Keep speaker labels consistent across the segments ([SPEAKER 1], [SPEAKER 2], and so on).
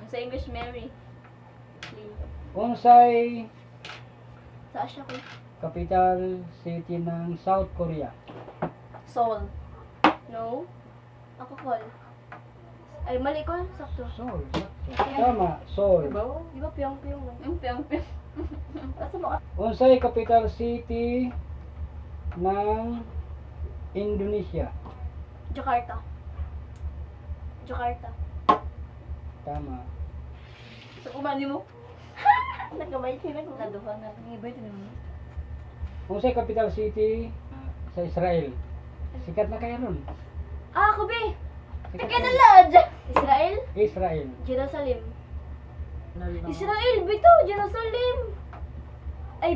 [SPEAKER 1] Sa English, Mary.
[SPEAKER 2] Lee.
[SPEAKER 3] Unsay
[SPEAKER 2] Sa Asia ko.
[SPEAKER 3] capital city ng South Korea?
[SPEAKER 1] Seoul.
[SPEAKER 2] No. Ako call. Ay, mali ko. Sakto.
[SPEAKER 3] Seoul. Sakto. Tama, Seoul.
[SPEAKER 1] Diba?
[SPEAKER 2] Di ba piyong piyong man?
[SPEAKER 1] Yung piyang piyang.
[SPEAKER 2] Asa mo ka?
[SPEAKER 3] Unsay capital city ng Indonesia?
[SPEAKER 2] Jakarta. Jakarta.
[SPEAKER 3] Tama.
[SPEAKER 1] Sa kumani mo.
[SPEAKER 2] Nagkamay sila ko.
[SPEAKER 1] Naduha na. Ang iba ito naman.
[SPEAKER 3] Unsay capital city sa Israel? Sikat na kaya nun.
[SPEAKER 2] Ah, ako be!
[SPEAKER 3] Sikat
[SPEAKER 1] Kaya
[SPEAKER 3] na.
[SPEAKER 1] na lodge!
[SPEAKER 2] Israel?
[SPEAKER 3] Israel.
[SPEAKER 2] Jerusalem. Israel, bitaw! Jerusalem! Ay,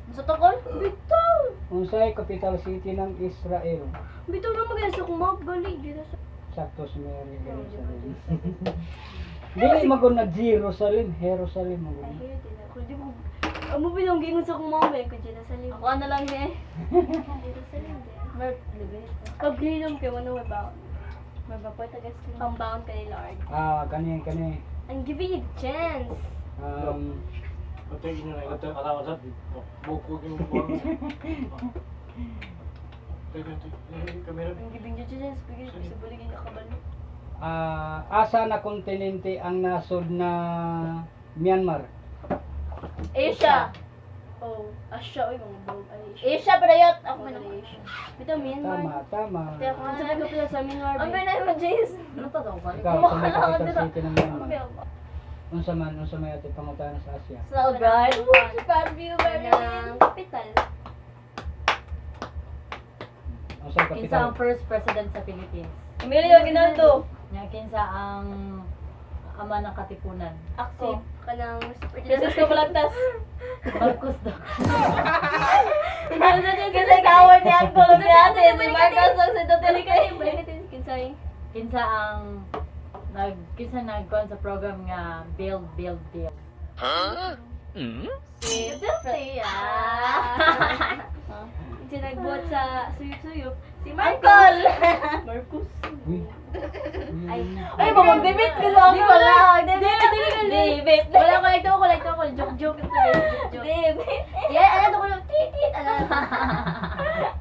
[SPEAKER 1] Sa tokol?
[SPEAKER 2] bitaw!
[SPEAKER 3] Unsay capital city ng Israel?
[SPEAKER 2] Bitaw na maganda sa kumag, gali. Jerusalem.
[SPEAKER 3] Sakto si Mary, Jerusalem. Dili magod na Jerusalem, Jerusalem
[SPEAKER 2] Ay,
[SPEAKER 3] magod.
[SPEAKER 2] kayo din ako. Di mo, amo binong gingon sa kumag, ko Jerusalem.
[SPEAKER 1] Ako na lang eh.
[SPEAKER 2] Jerusalem din.
[SPEAKER 1] Mer, libre.
[SPEAKER 2] Paghilom kayo, ano may baon?
[SPEAKER 1] May bapoy tagas ko.
[SPEAKER 2] Pambaon ka ni Lord.
[SPEAKER 3] Ah, kani kani.
[SPEAKER 2] I'm giving you the chance.
[SPEAKER 4] Ate, inyo na ate, ala ala, buko yung buko. Ate, ate, kamera.
[SPEAKER 2] I'm giving you the chance. Bigay ko sa buligin ka kabalo.
[SPEAKER 3] Asa na kontinente ang nasod na Myanmar?
[SPEAKER 1] Asia.
[SPEAKER 2] Oh, Asia, oy, mga bog. Ay, Asia.
[SPEAKER 1] Asia pa dayot. Ako man
[SPEAKER 2] Ako
[SPEAKER 1] naman.
[SPEAKER 2] Asia. Bitaw, Myanmar.
[SPEAKER 3] Tama, tama.
[SPEAKER 2] Kaya kung sa pagkapila sa Myanmar,
[SPEAKER 1] Ang
[SPEAKER 2] be.
[SPEAKER 1] binay mo, Jace. Ano to daw ba?
[SPEAKER 3] Ikaw, sa may capital city ng Myanmar. Unsa may ate pangutana sa Asia?
[SPEAKER 1] Sa Brad. Japan view,
[SPEAKER 2] Ng capital.
[SPEAKER 3] Unsa
[SPEAKER 5] Kinsa
[SPEAKER 3] capital?
[SPEAKER 5] ang first president sa Philippines?
[SPEAKER 1] Emilio Aguinaldo.
[SPEAKER 5] Nya kinsa ang ama ng Katipunan?
[SPEAKER 1] Ako.
[SPEAKER 2] Kanang
[SPEAKER 1] Francisco Balagtas.
[SPEAKER 5] Marcos daw.
[SPEAKER 1] Kasi kawan ni Uncle ni ate. Si Marcos ang sa Duterte.
[SPEAKER 2] Balik kinsay.
[SPEAKER 5] Kinsa ang kinsa nagkuan sa program nga Build Build Build?
[SPEAKER 1] Si Duterte. Ah.
[SPEAKER 2] Kinsa nagbuhat sa suyop-suyop. Si Marcos.
[SPEAKER 1] Uncle!
[SPEAKER 2] Marcos.
[SPEAKER 3] Uy.
[SPEAKER 2] Ay,
[SPEAKER 1] Ay, mag-debate ka sa
[SPEAKER 2] Di
[SPEAKER 1] ako
[SPEAKER 2] wala.
[SPEAKER 1] lang.
[SPEAKER 2] Di, di, di, di.
[SPEAKER 1] Debate.
[SPEAKER 2] Wala ko, ito ko, ito ko. Joke, joke ito guys. Joke, joke.
[SPEAKER 1] Debate.
[SPEAKER 2] Yeah, ano to ko lang. Tit, tit. Ano?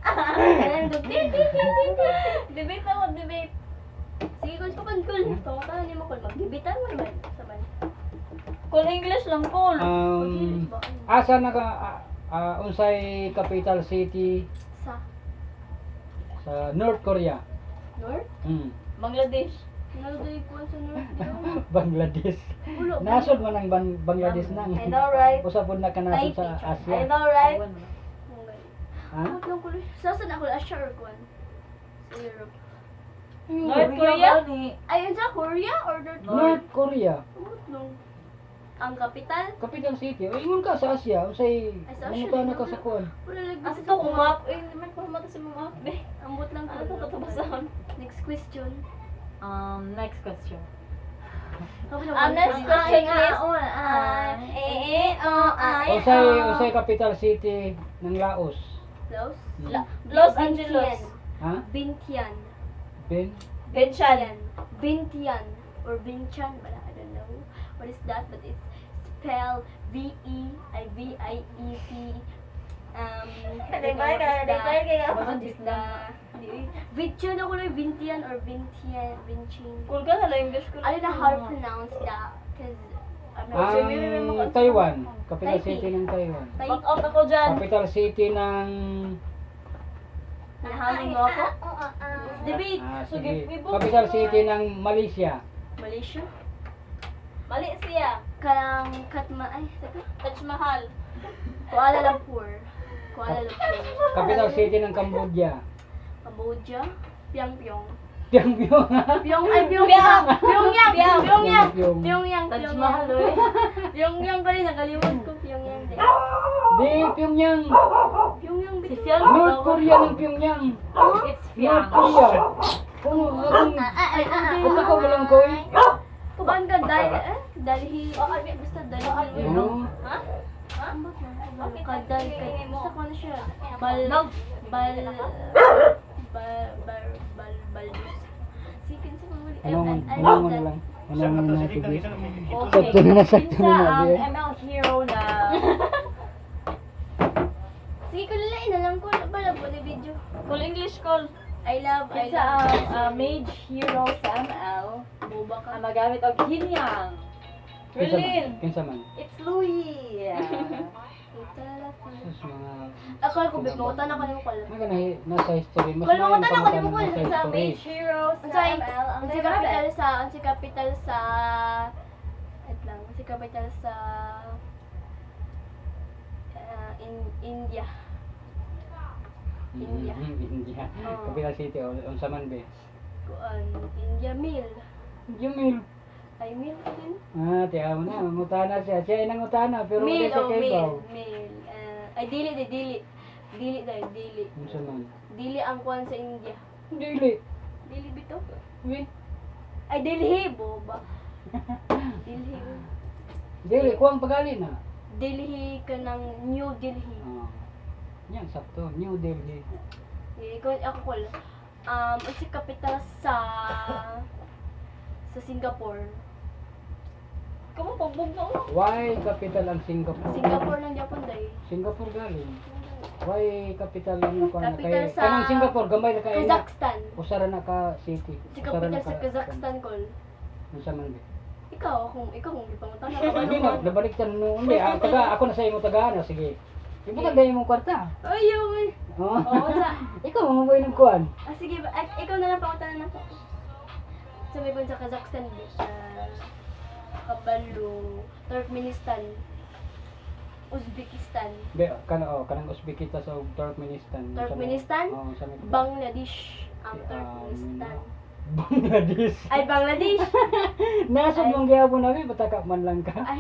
[SPEAKER 2] Ano to? Tit, tit, tit, tit, tit.
[SPEAKER 1] Debate na ako, debate.
[SPEAKER 2] Sige, kul, kapan, kul. Pangutan ni mo, kul. Magdibitan mo naman. Saman.
[SPEAKER 1] Cool English lang, cool.
[SPEAKER 3] Asa na ka unsay capital city
[SPEAKER 2] Sa
[SPEAKER 3] sa North Korea?
[SPEAKER 2] North?
[SPEAKER 1] Bangladesh.
[SPEAKER 2] Naldoy ko sa North. Di ba?
[SPEAKER 3] Bangladesh.
[SPEAKER 2] Ulo.
[SPEAKER 3] Nasod man ang Bangladesh nang.
[SPEAKER 1] I know, right?
[SPEAKER 3] Usa pud na kanasod sa
[SPEAKER 1] I
[SPEAKER 3] Asia.
[SPEAKER 1] know, right?
[SPEAKER 5] Ewan mo na.
[SPEAKER 3] Ha?
[SPEAKER 2] Amot lang ko. Sa saan ako? Asia or kuan? Sa Europe.
[SPEAKER 1] North Korea?
[SPEAKER 2] Ayun sa Korea or North Korea?
[SPEAKER 3] North Korea.
[SPEAKER 2] Amot lang. Ang capital?
[SPEAKER 3] Capital city. O ingon ka sa Asia, unsay
[SPEAKER 2] Ay, sa Asia,
[SPEAKER 3] mangutana
[SPEAKER 2] di
[SPEAKER 3] ka
[SPEAKER 2] ba?
[SPEAKER 3] sa kuan?
[SPEAKER 2] Wala lagi
[SPEAKER 1] Asa to kung map? Uy, hindi man ko mata sa mga map, eh.
[SPEAKER 2] Amot lang
[SPEAKER 1] Ano to katubasan?
[SPEAKER 2] Next question.
[SPEAKER 5] Next question.
[SPEAKER 1] Ang next question is,
[SPEAKER 2] I, A, A, O, I,
[SPEAKER 3] Unsay
[SPEAKER 2] O.
[SPEAKER 3] unsay capital city ng Laos?
[SPEAKER 2] Laos?
[SPEAKER 1] Los Angeles.
[SPEAKER 3] Ha?
[SPEAKER 2] Vientiane.
[SPEAKER 3] Ben
[SPEAKER 1] Vientiane.
[SPEAKER 2] Vientiane. Or Vientiane. Wala, I don't know. What is that? But it's spelled V E I V I E T. I don't know what is that. What is the Vientiane ako lang, Vientiane or Vientiane, Vientiane.
[SPEAKER 1] Cool ka na lang English ko.
[SPEAKER 2] I don't know how to pronounce that because I'm not sure.
[SPEAKER 3] Ang Taiwan, capital
[SPEAKER 2] Taipei.
[SPEAKER 3] city ng Taiwan.
[SPEAKER 1] Back out ako dyan.
[SPEAKER 3] Capital city ng
[SPEAKER 2] Nahamon mo ako? Debate.
[SPEAKER 3] Sige.
[SPEAKER 1] Sige,
[SPEAKER 3] Capital city ng Malaysia.
[SPEAKER 2] Malaysia?
[SPEAKER 1] Mali siya.
[SPEAKER 2] Kanang Katma, ay, teka.
[SPEAKER 1] Taj Mahal.
[SPEAKER 2] Kuala Lumpur. Kuala Lumpur.
[SPEAKER 3] Capital city ng Cambodia.
[SPEAKER 2] Cambodia. Pyongyang.
[SPEAKER 3] Pyongyang.
[SPEAKER 2] Pyong, ay, Pyongyang. Pyongyang. Pyongyang.
[SPEAKER 3] Pyongyang.
[SPEAKER 2] Pyongyang.
[SPEAKER 5] Taj
[SPEAKER 2] Pyongyang.
[SPEAKER 5] Mahal, oy.
[SPEAKER 2] Pyongyang pa rin, nakalimot ko. Pyongyang din.
[SPEAKER 3] Di Pyongyang.
[SPEAKER 2] Pyongyang
[SPEAKER 5] Si
[SPEAKER 2] bitaw.
[SPEAKER 5] Fiang
[SPEAKER 3] North Korea ng Pyongyang.
[SPEAKER 5] It's
[SPEAKER 3] North
[SPEAKER 5] Fiang.
[SPEAKER 3] Korea. Kung akong kung ako walang koy.
[SPEAKER 2] Kuan ka, dahil, eh, Delhi. Basta Delhi.
[SPEAKER 3] Oo.
[SPEAKER 1] Ha?
[SPEAKER 2] Ambot na. Kadal, kay, basta ko na siya. Bal, bal, bal, bal, bal, bal, Sige, kinsa man muli.
[SPEAKER 3] Anong anong na lang.
[SPEAKER 4] Isa
[SPEAKER 3] Ano
[SPEAKER 4] ka to
[SPEAKER 3] na
[SPEAKER 4] sa
[SPEAKER 3] natin,
[SPEAKER 4] likang
[SPEAKER 3] Bi?
[SPEAKER 4] isa na
[SPEAKER 5] Okay.
[SPEAKER 3] Sakto na, sakto
[SPEAKER 5] Kinsa
[SPEAKER 3] na na,
[SPEAKER 5] ang
[SPEAKER 3] Bi.
[SPEAKER 5] ML hero na
[SPEAKER 2] Sige, kulalain na lang ko. Bala po na video.
[SPEAKER 1] Call English call.
[SPEAKER 2] I love, I
[SPEAKER 5] Kinsa
[SPEAKER 2] love.
[SPEAKER 5] ang mage hero sa ML
[SPEAKER 2] Boba ka.
[SPEAKER 5] ang magamit og hinyang?
[SPEAKER 3] Kinsa man?
[SPEAKER 1] Berlin.
[SPEAKER 3] Kinsa man?
[SPEAKER 5] It's Louis.
[SPEAKER 3] Sus, mga
[SPEAKER 2] Ako, ako, mangutan ako nimo call.
[SPEAKER 3] Mga na nasa history. Mas
[SPEAKER 2] Kung mangutan ako
[SPEAKER 3] maayong
[SPEAKER 2] nimo call.
[SPEAKER 3] pangutan nasa
[SPEAKER 5] Sa
[SPEAKER 3] history.
[SPEAKER 5] mage hero sa
[SPEAKER 2] Unsay
[SPEAKER 5] ML ang
[SPEAKER 2] unsay capital sa unsay capital sa, wait lang, unsay capital sa in India? India.
[SPEAKER 3] India.
[SPEAKER 2] Oo.
[SPEAKER 3] Capital City, o unsa man be?
[SPEAKER 2] Kuan, India mil.
[SPEAKER 3] India mil.
[SPEAKER 2] Ay, mil din.
[SPEAKER 3] Ah, tiyaw na, mangutana siya. Siya ay nangutana, pero
[SPEAKER 2] Mil
[SPEAKER 3] wala siya
[SPEAKER 2] oh,
[SPEAKER 3] kay
[SPEAKER 2] mil,
[SPEAKER 3] baw.
[SPEAKER 2] mil. Ay, dili di dili. Dili dai, dili.
[SPEAKER 3] Unsa man?
[SPEAKER 2] Dili ang kuan sa India.
[SPEAKER 3] Dili.
[SPEAKER 2] Dili bito?
[SPEAKER 3] Uy,
[SPEAKER 2] Ay, Delhi boba. Delhi.
[SPEAKER 3] dili kuang pagali na.
[SPEAKER 2] Delhi ka ng New Delhi.
[SPEAKER 3] Ah. Yan, sakto. New Delhi.
[SPEAKER 2] Eh, ikaw, ako call. Unsay capital sa Singapore?
[SPEAKER 1] Kamu pagbugno mo.
[SPEAKER 3] Why capital ang Singapore?
[SPEAKER 2] Singapore lang Japon day.
[SPEAKER 3] Singapore galing. Why capital ang kuan
[SPEAKER 2] Capital
[SPEAKER 3] kay
[SPEAKER 2] sa
[SPEAKER 3] kanang Singapore gamay na kay na.
[SPEAKER 2] Kazakhstan.
[SPEAKER 3] Usara na ka city.
[SPEAKER 2] Si
[SPEAKER 3] Usara
[SPEAKER 2] capital
[SPEAKER 3] na
[SPEAKER 2] sa
[SPEAKER 3] ka-
[SPEAKER 2] Kazakhstan call.
[SPEAKER 3] Unsa man be?
[SPEAKER 2] Ikaw, kung ikaw kung gipangutan na ka
[SPEAKER 3] Hindi na, nabalik no, hindi. Ah, taga, ako na sa imo taga, ano, sige. Ibutang dahil imong kwarta.
[SPEAKER 2] Ay, yun.
[SPEAKER 3] Oh.
[SPEAKER 5] Oo, sa
[SPEAKER 3] Ikaw, mamubuhay ng kuan.
[SPEAKER 2] Ah, sige, ba, ay, ikaw na lang pangutan na ako. Sa may sa Kazakhstan, Kabalo, Turkmenistan, Uzbekistan,
[SPEAKER 3] Be, kana oh, kanang Uzbekistan sa Turkmenistan.
[SPEAKER 2] Turkmenistan?
[SPEAKER 3] Oo, sa may
[SPEAKER 2] Bangladesh, ang
[SPEAKER 3] Ah,
[SPEAKER 2] Turkmenistan.
[SPEAKER 3] Bangladesh.
[SPEAKER 2] Ay, Bangladesh!
[SPEAKER 3] Nasa mong gihapon namin, bataka man lang ka.
[SPEAKER 2] Ay,